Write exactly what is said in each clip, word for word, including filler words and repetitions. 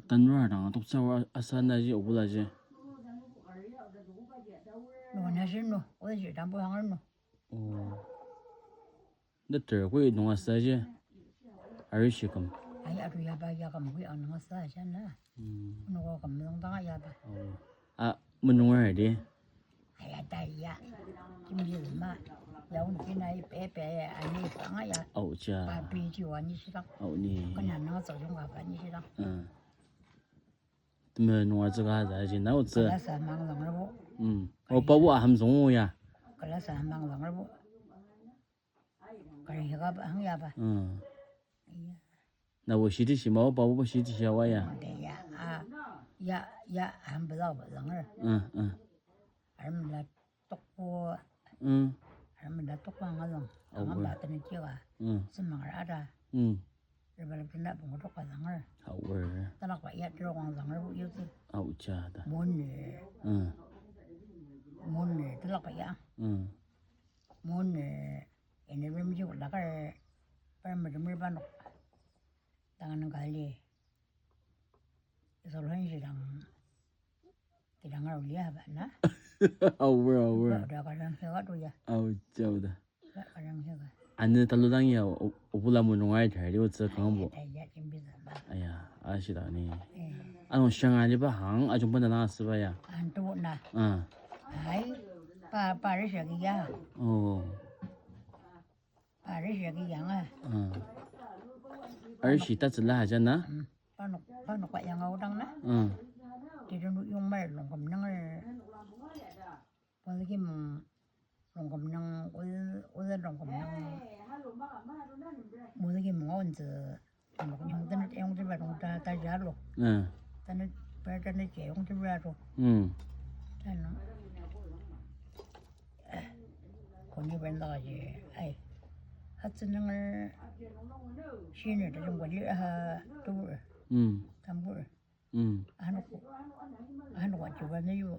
Tanur dang toktsür asa naji obula ji. No, na ji no, oji tambu hanger no. Oh. Doctor koi nung asa ji. Arishi küm. Ai, atu yaba ya küm koi ang nung asa ji na. Hmm. Nung küm nung dang yaba. Oh. A, menungar di. Aya ta ya. Kimji ma. Ya un kina ipe pe ani sanga ya. Au cha. Papi ji wa ni shidang. Au ni. Kana nung zao yung ka ba ni shidang. Ah. Temenunga tsüka za ji na otsü. Kalasa mang zangrabo. Mm. O pabu aham zungu ya. Kalasa mang zangrabo. Kari higa ba hang ya ba. Mm. Iya. Na bo shiti shi ma o pabu ba shiti shi awa ya. Ode ya, a, ya, ya, aham bela ba zanger. Mm, mm. Arem la tokbo. Mm. Arem la tokbo angalong. Aoa. Angamba tena jiga. Mm. Semang ara ada. Mm. Rebalak tena bungo tokba zanger. Aoa. Talakba ya terokong zanger bu yutsü. Au cha da. Mone. Mm. Mone talakba ya. Mm. Mone. Ene rem ji lakar. Par medemer banok. Tangan kali. Isolhan jidang. Kidang aru lia ba na. Aoa, aoa. Ba da kadang hega tu ya. Au, jau da. Ba kadang hega. Ane taludang ya, o-, obula menungai thari otsü kangbo. Ai, ya, ya, jimbi zamba. Aya, ashida ni. Eh. Ano shanga liba hang, ajung benda na asüba ya. Antu na. Ah. Ai, pa, pa ri shagi ya. Oh. Arishi agi yanga. Ah. Arishi tatsüla haja na? Mm. Panok, panok pa yanga odang na? Ah. Tidun yung mar longkom nang. Poliki mung longkom nang, ul, ul longkom nang. Muliki mung ontsü. Tanok nyong tenet yong tiba dong ta, ta jalo. Ah. Tenet, per tenet je yong tiba do. Hmm. Tanok. Kuni benda kaji, ai. Hatsenanger, shiner tajung kali, ah, tur. Hmm. Tambur. Mm. Ano, ano wa chuba na yu.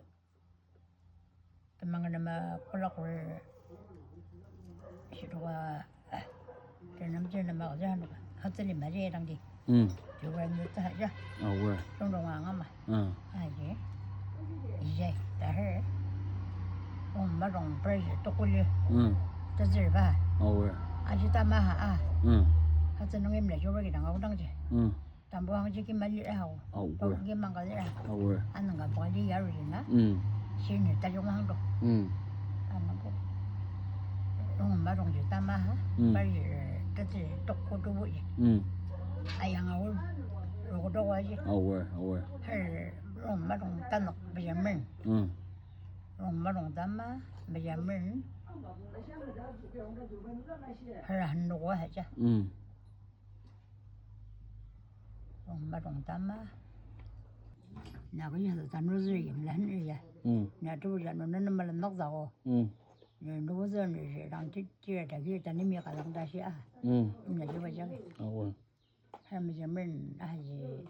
Temang nama kolak wa shidoka, ah, tenam tenam ma ja ano. Hatsali ma je dang di. Mm. Chuba na ta ja. Aoa. Tong tong ang ama. Ah. Aji. Ije, ta her. Ong ma dong per je tokuli. Mm. Ta zir ba. Aoa. Aji ta ma ha a. Mm. Hatsenung imla chuba ki dang aodang je. Mm. Tambuang ji kimali hao. Aoa. Tambuang kimang kali hao. Aoa. Anang ka buang di yaru ji na. Mm. Sini tajung hang do. Mm. Anang ko. Rong ma rong ji tama ha. Mm. Bari, eh, tete tok ko do ji. Mm. Ayang aul. Roko do wa ji. Aoa, aoa. Her rong ma rong tanak Benjamin. Mm. Rong ma rong tama Benjamin. Her han do wa ha ja. Mm. Rong ma rong tama. Na ko ya ta no zir yim lan ya. Mm. Na tu ya no na ma lan nok za ko. Mm. Na no zir ni je dang ti ti ya ta ki ta ni mi ka dang ta shi a. Mm. Na ji wa ja ke. Aoa. Har mi je men a ji.